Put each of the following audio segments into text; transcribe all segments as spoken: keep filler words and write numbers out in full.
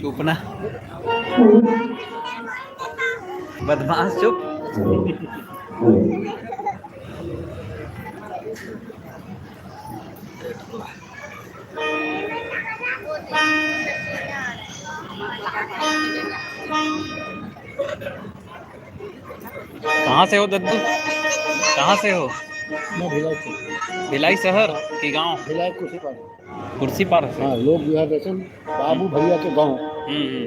चुप ना। बदमाश चुप। कहाँ से हो दद्दू? कहाँ से हो? मैं भिलाई से। भिलाई शहर की गांव? भिलाई कुर्सी पार। कुर्सी पार से? हाँ, लोक विवाह दर्शन बाबू भैया के गांव। हम्म, हम्म।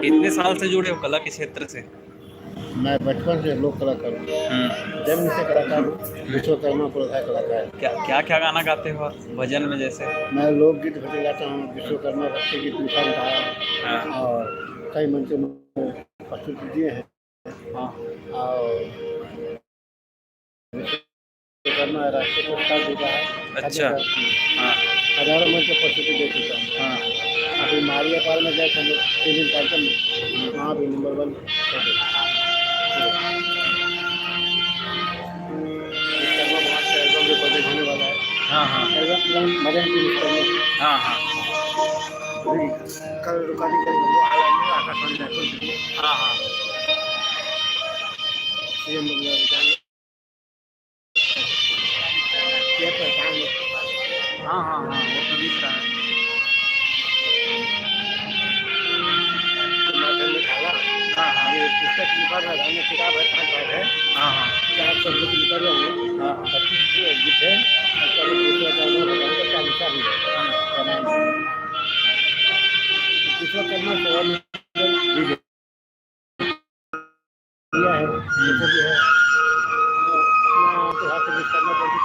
कितने साल से जुड़े हो कला के क्षेत्र से? मैं बचपन से लोक कलाकार हूँ। हम्म। जन्म से कलाकार हूँ। विश्वकर्मा कुलधा कलाकार। क्या, क्या, क्या गाना गाते हो आप भजन में जैसे? मैं लोकगीत भजन गाता हूँ, विश्वकर्मा भक्ति गीत, मिठाई मिठाई हाँ। और कई मंच में प्रस्तुति दिए हैं। हाँ। और विश्वकर्मा राष्ट्रीय पुरस्कार जीता है। अच्छा। हाँ। हजारों मंच प्रस्तुति दे चुका हूँ। हाँ। अभी मारिया पार में गए थे हम लोग, तीन दिन कार्यक्रम में, वहाँ भी नंबर वन हो गए। विश्वकर्मा भगवान का एल्बम रिकॉर्डिंग होने वाला है। हाँ, हाँ। एल्बम पूरा मजा है विश्वकर्मा। हाँ, हाँ। अभी कल रिकॉर्डिंग करेंगे, वो आया नहीं, आकाशवाणी रायपुर के लिए। हाँ, हाँ। सीएम बंगला में जाएंगे। ये पहचान लो। हाँ, हाँ, हाँ, वो तो दिख रहा है। तो माध्यम में डाला। हाँ, हाँ। ये पुस्तक निकाल रहा है, हमने किताब है, पाँच भाग है। हाँ, हाँ। चार सौ बुक निकल रहे हैं। हाँ, हाँ। पच्चीस गीत है, और करीब दूसरा चौदह भगवान का चालीसा भी है। हाँ। रामायण में। दूसरा चौदह सेवा में भी है। किया है, जैसे भी है, अपना तो हाथ से करना पड़ता है।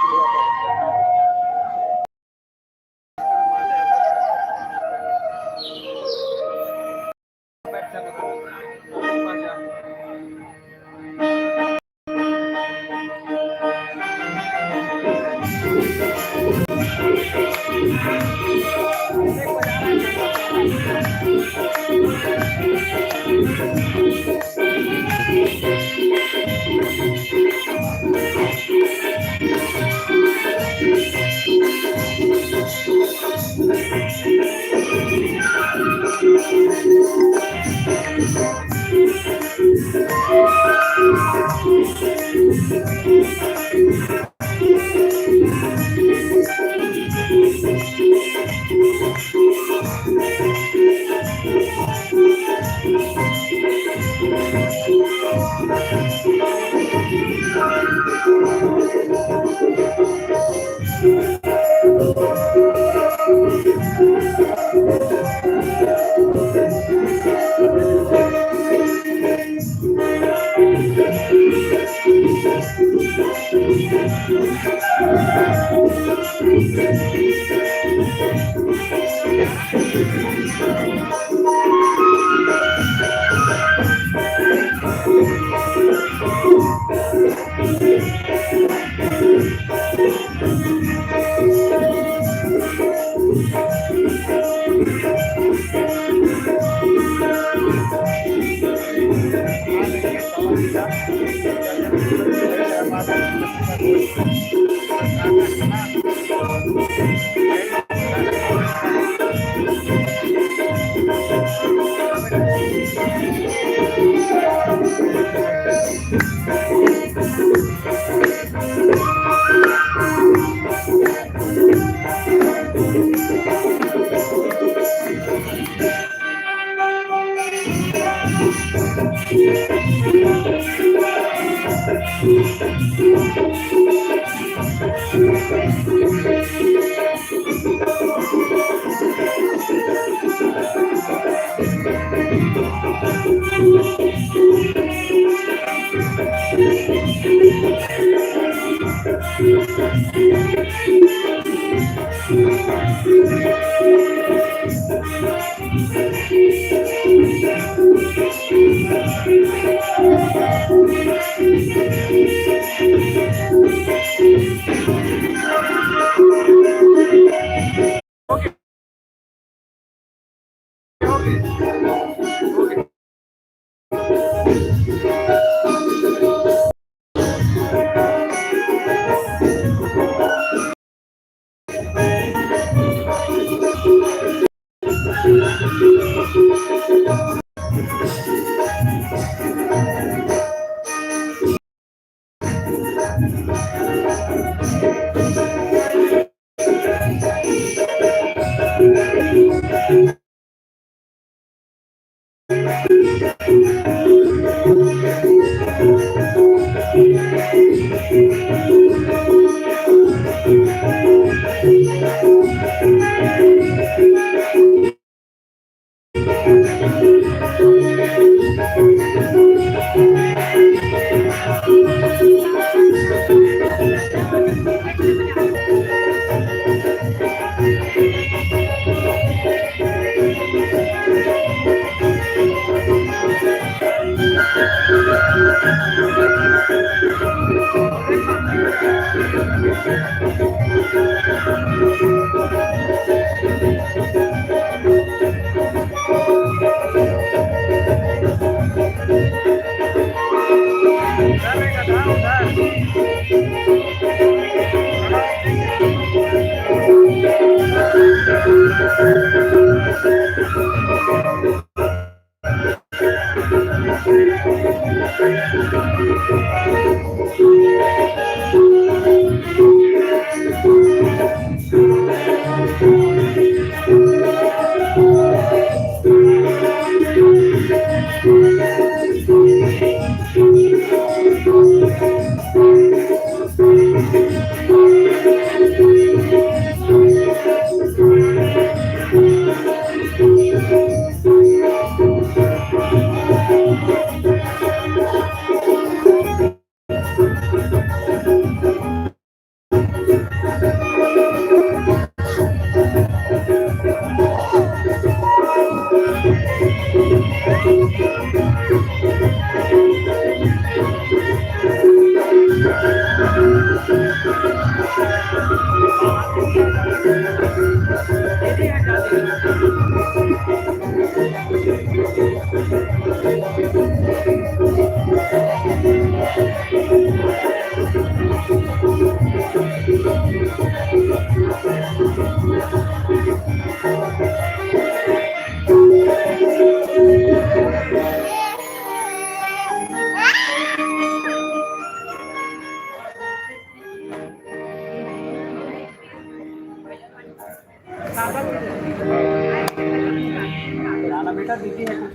जाना बेटा, दीदी है कुछ।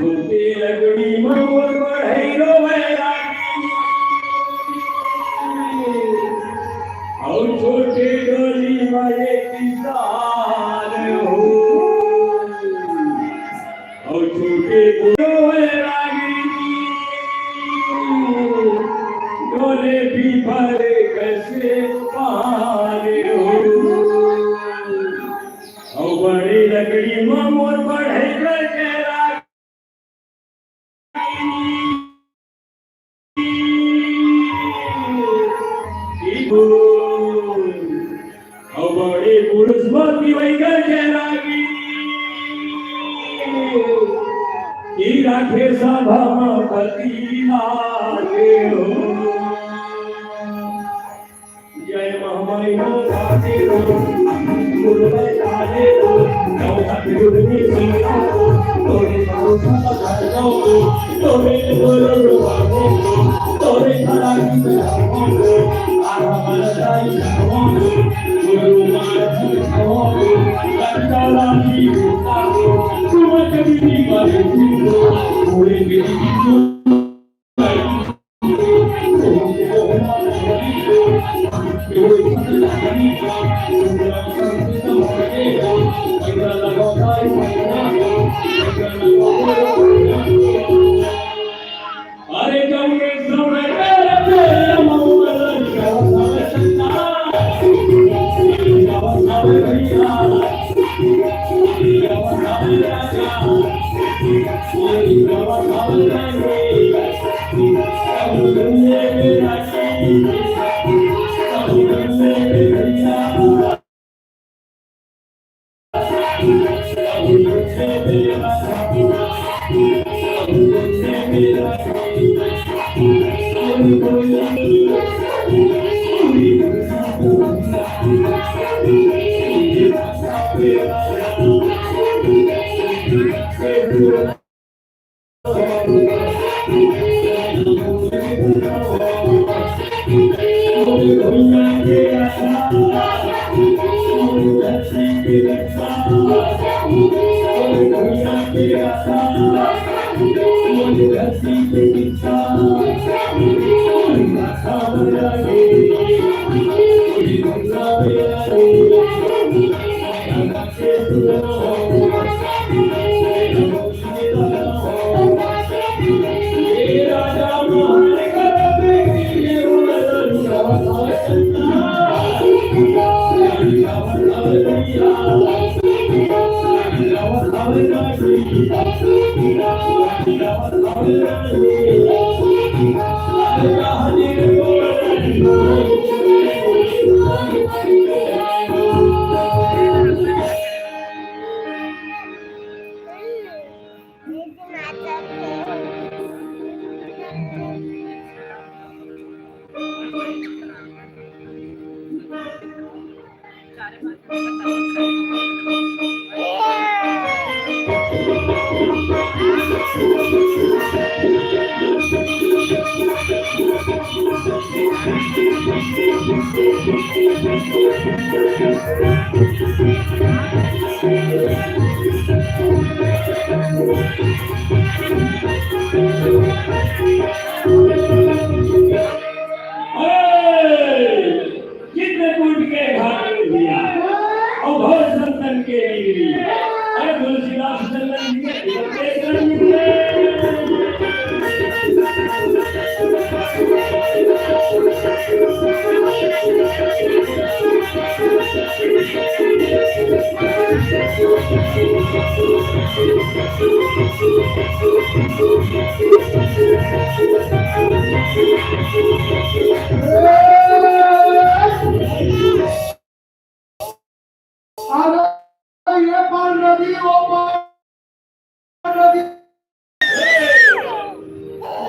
छोटे लकड़ी म मोर बढ़ई रोवय लागिस, अउ छोटे डोली म एक किसान हो, अउ छोटे रोवय लागिस, डोले पीपर कइसे पार हो। अउ बड़े लकड़ी म मोर बढ़ई करके लागी। अउ बड़े पुरुष म तिवई करके लागी। कि राखे सभा म पति लागे हो। जय महामाई हो, आते हो, गुरु भाई आते हो, नौ हाथ जोड़ के सीना हो, तोरे भरोसा पर जाओ, तोरे बोलो रो हो, तोरे खड़ा की हो, आरा मलदाई हो, गुरु मार हो, लंका रानी हो, तुम कभी नहीं मरे हो, पूरे मेरी चित्रकूट के घाट में भैया, अघोर संतन के लीली। अरे तुलसीदास चंदन जी के जीवन के चरण में। अरे ये पार नदी, वो पार नदी।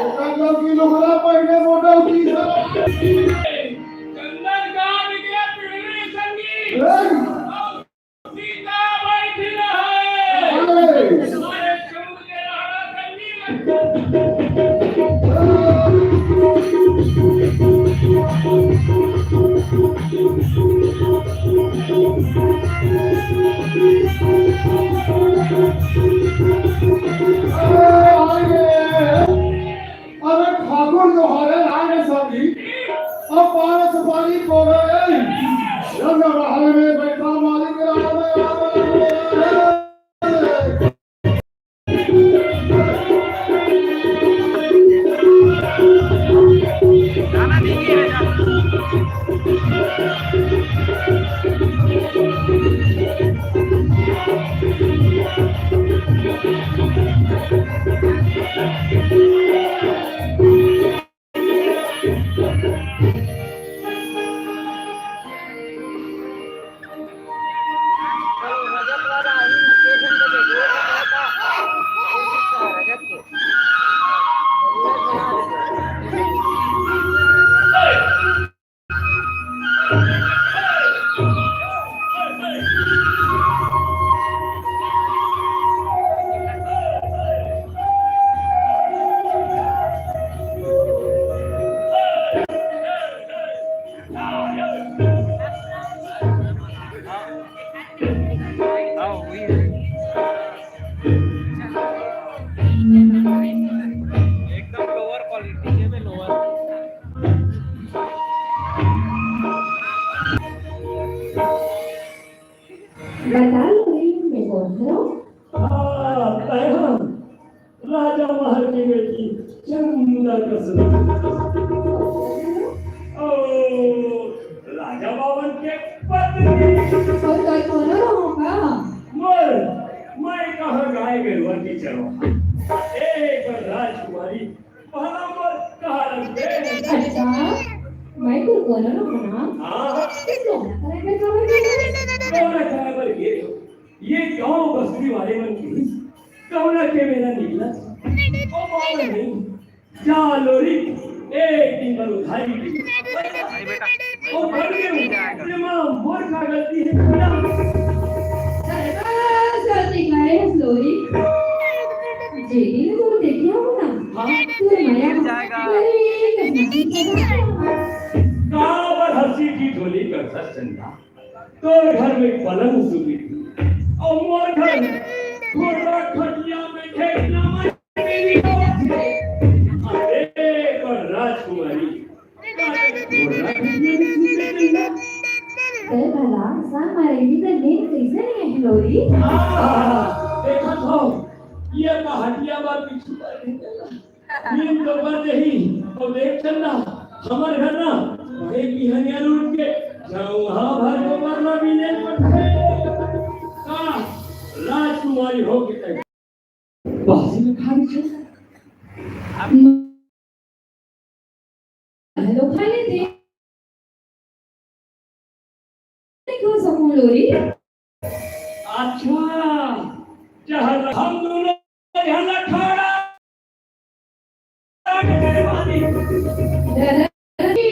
एकर लौकी लुगरा पहने मोटा उठी सब। चंदन का निकले पिड़री संगी। ए! सीता बैठी रहे। अरे! हमारे चमू के रहना संगी। अरे ठाकुर जो हरे लाए ने सभी, अब पारस पानी को गए। रंग महल में बैठा मालिक राम राम। एकदम लोअर क्वालिटी के में लोअर। बता लो रे, मैं कौन हूँ? हाँ, मैं हूँ राजा महल की बेटी चंदा कसम। ओ, राजा बावन के पत्नी। तो तोय कोनो रहूँगा? मोर, मैं कहाँ गाय गरुआ की चरवाहा। एक राजकुमारी भला मोर कहाँ रंग के तू कोनो नो बना। हाँ। तू कौन करे बर काबर करना? कौन करे बर ये? ये गांव बस्ती वाले मन की कौन के मेरा निकला? ओ बाबा नहीं। जा लोरी, एक दिन बर उधारी दे। ओ बन के, ये माँ मोर का गलती है ना? अरे बस गलती करे है लोरी। जे दिन तू देखे हो ना, हाँ। तू मया जाएगा। अरे, काबर हंसी की झोली कर सर चंदा। तोर घर में पलंग सुबीत हे, अउ मोर घर में घोड़ा खटिया में खेलना मत मेरी मौत है। अरे, पर राजकुमारी, घोड़ा खटिया में सुबीत हे। ए भला, सा मारे भी तो नींद कैसे नहीं है, लोरी? आहा, देखत हो, ये पहाटिया बार पीछू पर नहीं चला। नींद तो पड़ रही, तो देख चंदा, हमर घर ना, बड़े बिहनिया उठ के, जहाँ भर को मरना भी नहीं पड़ते। का राजकुमारी हो के तय। बाजी में खा रही चंदा। हेलो, खा लेते। क्यों सकूं लोरी? अच्छा, जहर हम दोनों जहर खड़ा। दादा जी,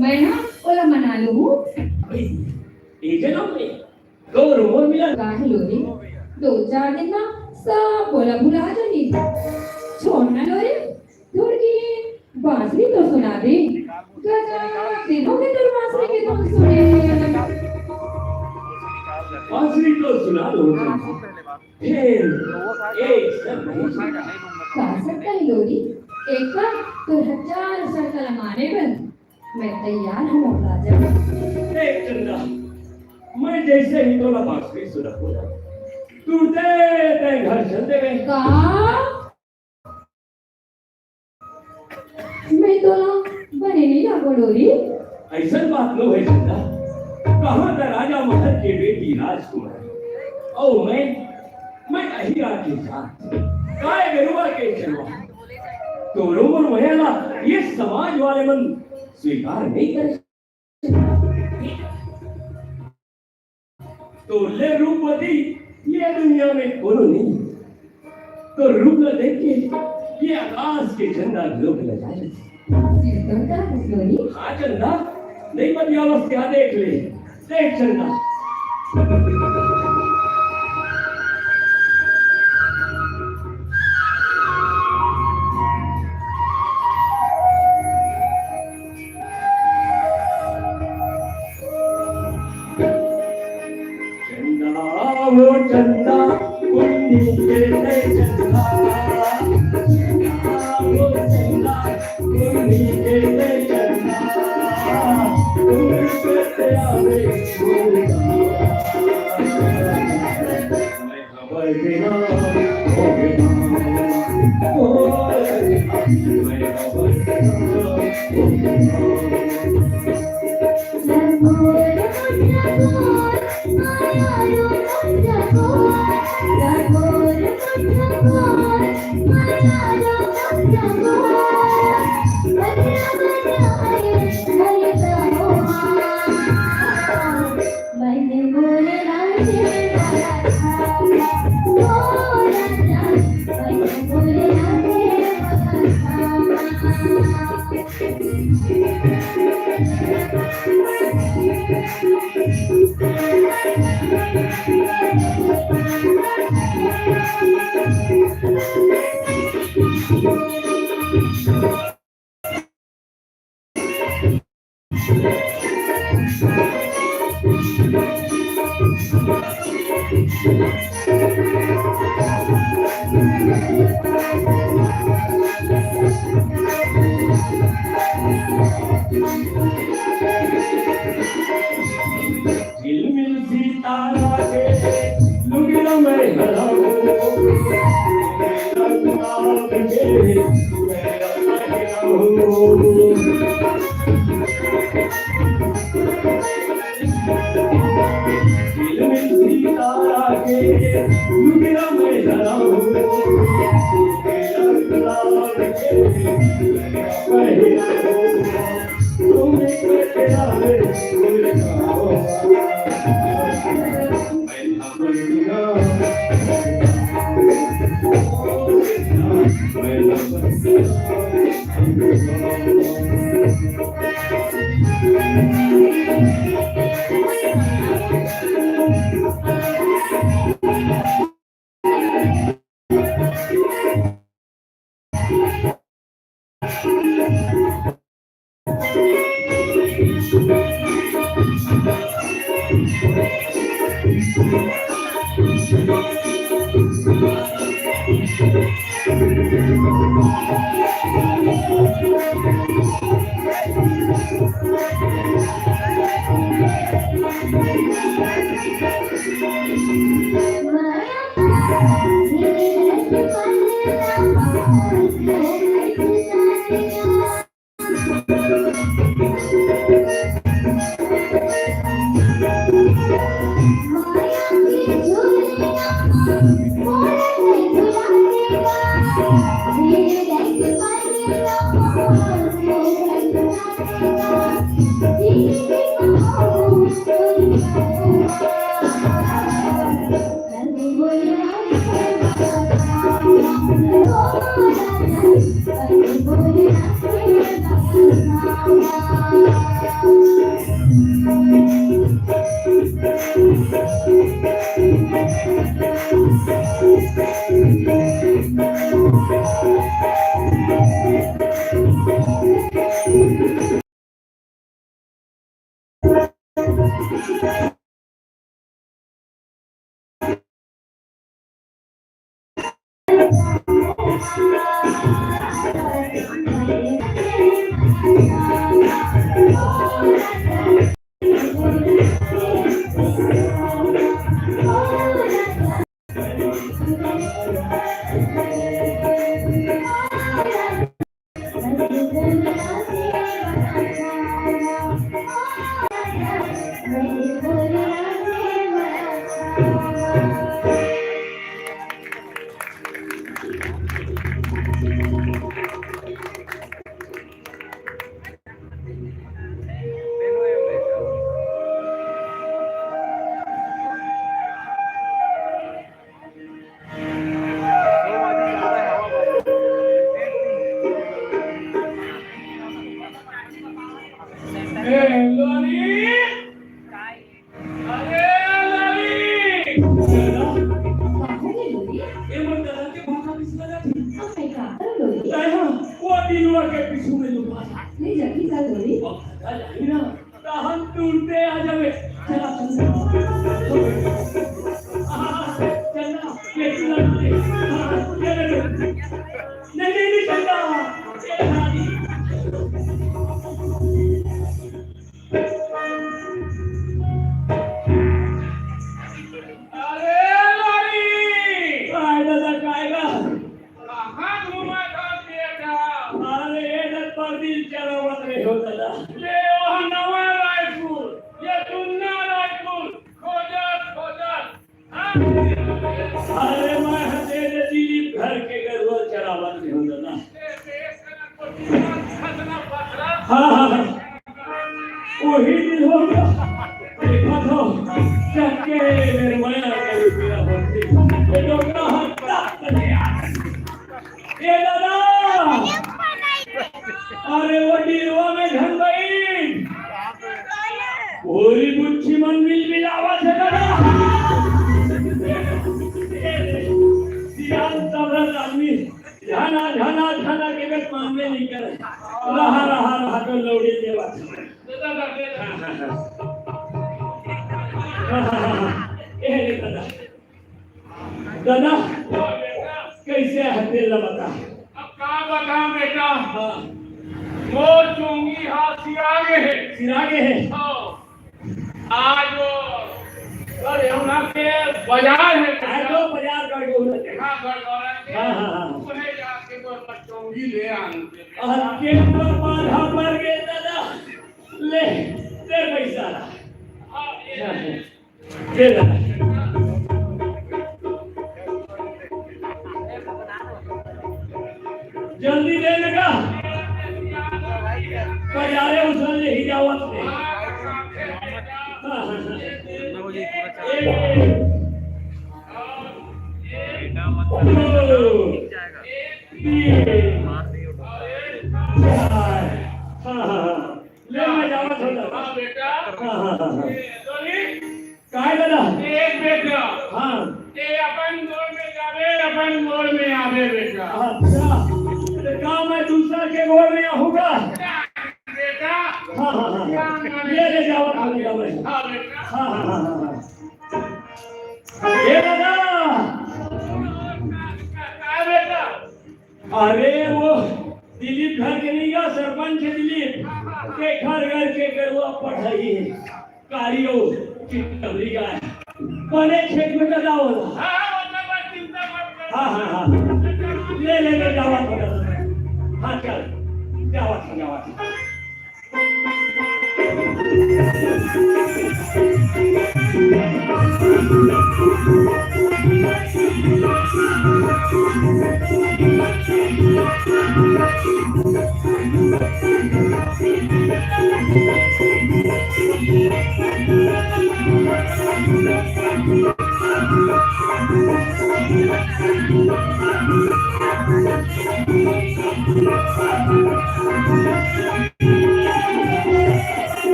मैं ना ओला मना लूं। अबे, ये जन्म में दो रोज मिला। काहे लोरी? दो चार दिन में सब बोला भुला जानी। छोड़ ना लोरी, थोड़ी बांसुरी तो सुना दे। गजब दिन हो गए तोर बांसुरी के धुन सुने। बांसुरी तो सुना दो। फिर एक सर नहीं सुना। का सकता है लोरी? एक बार तो हजार सर का लमाने बन। मैं तैयार हूँ राजा। देख चंदा, मैं जैसे ही तोला बांसुरी सुना बोला, तुरते तय घर चल देवे। का? मैं तोला बने नहीं लागो लोरी। ऐसन बात नो है चंदा। कहाँ का राजा महल के बेटी राजकुमारी। और मैं, मैं अहिरा के साथ गाय गरुआ के चरवा। तो रोमन वहेला ये समाज वाले मन स्वीकार नहीं करे। तो ले रूपवती ये दुनिया में कोनो नहीं। तो रूप ला देख के ये आकाश के झंडा लोग लजा लेथे। हाँ चंदा, नहीं बतिया बस क्या देख ले, देख चंदा। चंदा, वो चंदा, कुन्नी के ले चंदा। चंदा, वो चंदा, कुन्नी के ले चंदा। कुन्नी के ले आवे चंदा। झिलमिल सीता लागे, लुगरा मैं हराऊं। ए, लोरी! अरे, लोरी! ए, मोर ददा के भाखा बिसरा जाथे। Oh my God, अरे लोरी। काय हा, वो दिलवा के पीछू में लुका था। ले जाके जा लोरी। ओ, आ जाही ना। त हम तुरते आ जाबे। चला, चला। हाँ, चला, ये चला, ये। हाँ, ये ले। नहीं, नहीं, नहीं, चला। ये हाथी। अरे, लोरी। काय ददा, काय गा? कहाँ घूमत हस बेटा? अरे, ए ददा, परदेस चरावत रहे हो ददा। ले, वह नवा रायपुर, ये जुन्ना रायपुर, खोजत, खोजत। हाँ? अरे, मैं हते दिलीप घर के गरुवा चरावत रहे हो ददा। ए, ए, ए, हाँ, हाँ, हाँ। वही दिन हो गया। देखा तो, चक्के मेरे माया का भी पीड़ा होती। ये डोकरा हत्या करे यार। ए ददा! अरे वो डिलवा में झन बइन। पूरी बुच्ची मन मिल मिलावा थे ददा। सियान सब रंग आदमी। झना, झना, झना के बस मानबे नहीं करे। रहा, रहा, रहा तो लौड़ी के बात। ए रे ददा। ददा, कैसे हे तेला बता। अब का बताओं बेटा? हाँ। मोर चोंगी हा सिरागे हे। सिरागे हे। हाँ। आज वो, अरे, उहाँ के बाजार हे। आज वो बाजार गड़गौरा के। हाँ, गड़गौरा के। हाँ, हाँ, हाँ। उहें जाके वो चोंगी ले आन। अउ के ऊपर बाधा पड़ गे ददा। ले, दे पैसा। हाँ, ये हाँ, ले। हाँ। दे ददा। जल्दी दे ददा। जा रहे, उधर ले ही जावत हे। हाँ, हाँ, हाँ। एक, एक, दो, तीन, चार। हाँ, हाँ, हाँ। ले, मैं जावत हूँ। हाँ, बेटा। हाँ, हाँ, हाँ, हाँ। ये तो नहीं। काय दादा? एक बेटा। हाँ। ये अपन गोड़ में जावे, अपन गोड़ में आवे बेटा। अच्छा, तो का मैं दूसरा के गोड़ में आहूँ का? बेटा। हाँ, हाँ, हाँ, हाँ। ले, ले जावत हूँ, ले जावत हूँ। हाँ, बेटा। हाँ, हाँ, हाँ, हाँ, हाँ। ए दादा। का बेटा? अरे वो दिलीप घर के नहीं गा, सरपंच हे दिलीप, के घर घर के गरुवा पढ़ाई हे। कारी हो, चितौरी गाय। बने खेत में का जावत हे। हाँ, हाँ, मतलब चिंता मत कर। हाँ, हाँ, हाँ। ले, ले, ले, जावत हे। हाँ, चल, जावत हे, जावत हे।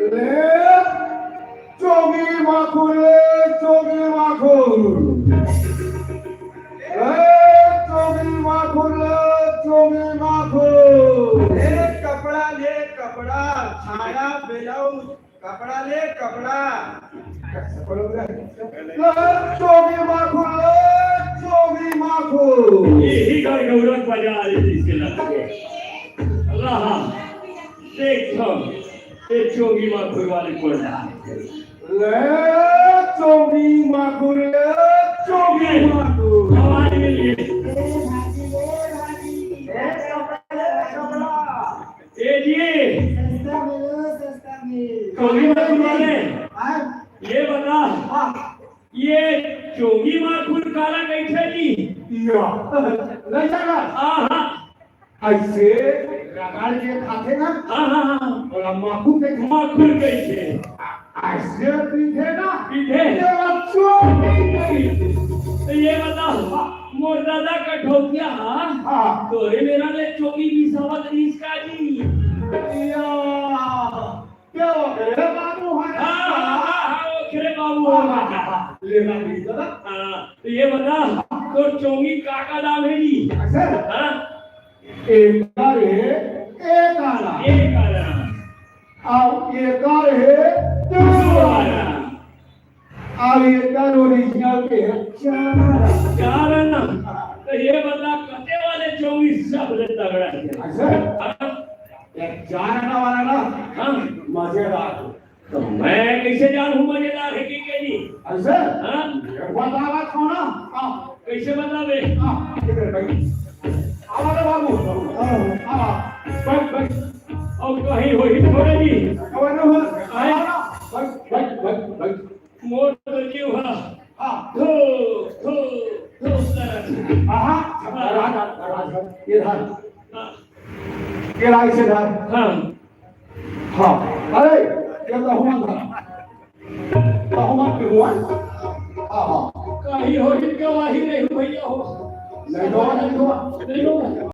ले, चोंगी माखुर, ले, चोंगी माखुर। ले, चोंगी माखुर, ले, चोंगी माखुर। ले कपड़ा, ले कपड़ा, छाया, ब्लाउज, कपड़ा ले, कपड़ा। ले, चोगी माखुर, ले, चोगी माखुर। यही घर गौरव बाजार है जिसके लगे। रहा, देख हम, ये चोगी माखुर वाले कौन है? ले, चोगी माखुर, ले, चोगी माखुर। आवाज मिल गई। ए जी, सस्ता मिलो, सस्ता मिलो। चोगी माखुर वाले, हाँ। ये बता, हाँ। ये चोगी माखुर काला कहिथे जी? या, ले जाना। हाँ, हाँ। ऐसे रगड़ के खाथे ना? हाँ, हाँ, हाँ। ओला माखुर कहिथे। माखुर कहिथे। ऐसे पीथे ना? पीथे। ये चोगी कहिथे। तो ये बता, मोर दादा कठौतिया, हाँ। तोरे मेरा ले चोगी बिसावत रिहिस का जी? या। क्या ओकरे बाबू हे? हाँ, हाँ, हाँ, हाँ, ओकरे बाबू हे। हाँ, हाँ, हाँ, हाँ। लेना भी दादा। हाँ, तो ये बता, तोर चोंगी का का दाम हे जी? अच्छा। हाँ? एक आना हे, एक आना। एक आना। अब एक आना हे, दो आना। अब एकर original के हे चार। चार आना। तो ये बता, कते वाले चोंगी सबले तगड़ा हे? अच्छा। हाँ? ये चार आना वाला ना, हाँ। मजेदार। तो मैं कइसे जानहूँ मजेदार हे कि, कि नहीं? अच्छा। हाँ? ये बतावत हँव ना। हाँ। कइसे बताबे? हाँ, इधर बैठ। आवा रे बाबू। हाँ। आवा। बैठ, बैठ। अउ कहीं होही थोड़े जी। आवा ना, आवा ना। बैठ, बैठ, बैठ, बैठ। मोर तो जीव हा। हाँ। धो, धो, धो करत हे। हाँ, हाँ। राज, राज, राज, ये धर। हाँ। ये राज से धर। हाँ। हाँ। अरे, ये तो हुआ धर। तो हुआ के हुआ। हाँ, हाँ। कहीं होही गवाही नहीं भैया हो। नहीं हुआ, नहीं हुआ। नहीं हुआ।